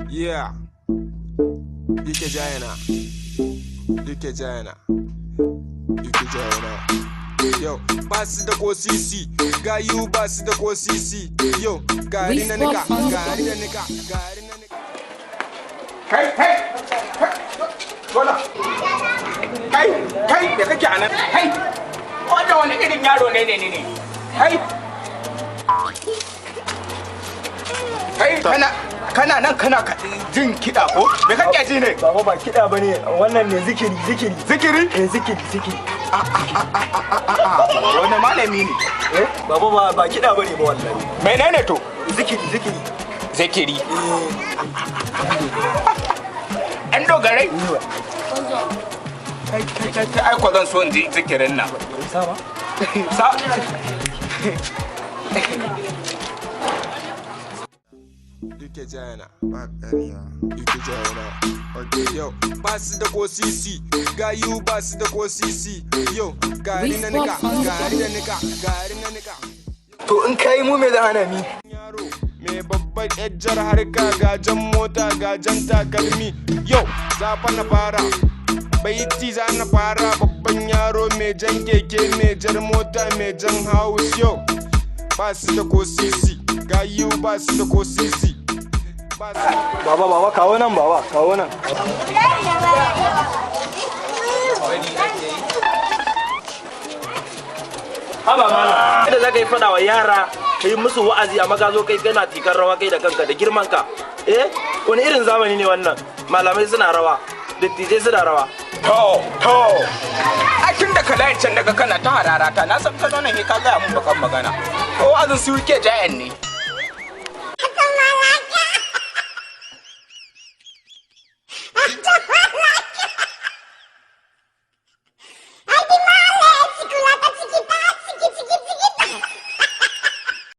Yeah. UK Jayana. UK Jayana. UK Jayana. Yo, ba su da ko sisi, gayu ba su da ko sisi. Yo, gari na nika, gari na nika, gari na nika. Kai, kai, kai, zola. Kai, kai, da kake a nan? Kai, wanda wani irin yaro ne ne ne ne? Kai, kai, kana nan kana jin kiɗa ko? Me kake ji ne? Baba, ba kiɗa ba ne, wannan ne zikiri, zikiri. Zikiri? Eh, zikiri, zikiri. Wani malami ne? Eh, baba, ba kiɗa ba ne ba wallahi. Menene to? Zikiri, zikiri. Zikiri. An dogarai? Kai, kai, kai, kai, ai ko zan so in ji zikirin nan. Sama? Sa. UK Jayana. Ba ƙarya. UK Jayana. Okay, yo, ba su da ko sisi, gayu ba su da ko sisi. Yo, gari na nika, gari na nika, gari na nika. To in kai mu me zan hana mi? Yaro mai babbar yajjar harka, gajen mota, gajen takalmi. Yau za fa na fara baiti, za na fara. Babban yaro mai jan keke, mai jar mota, mai jan house. Yau ba su da ko sisi, gayu ba su da ko sisi, ba su da Baba, baba, kawo nan, baba, kawo nan. Haba mana, da za ka yi faɗa wa yara, ka yi musu wa'azi, amma ka zo kai kana tikar rawa kai da kanka da girman ka. Eh, wani irin zamani ne wannan? Malamai suna rawa, dattijai suna rawa. To, to. A tun da kalayin can daga kana ta hararata, na san ka zo nan ka gaya mun bakan magana. Ko wa'azin su UK Giant ne.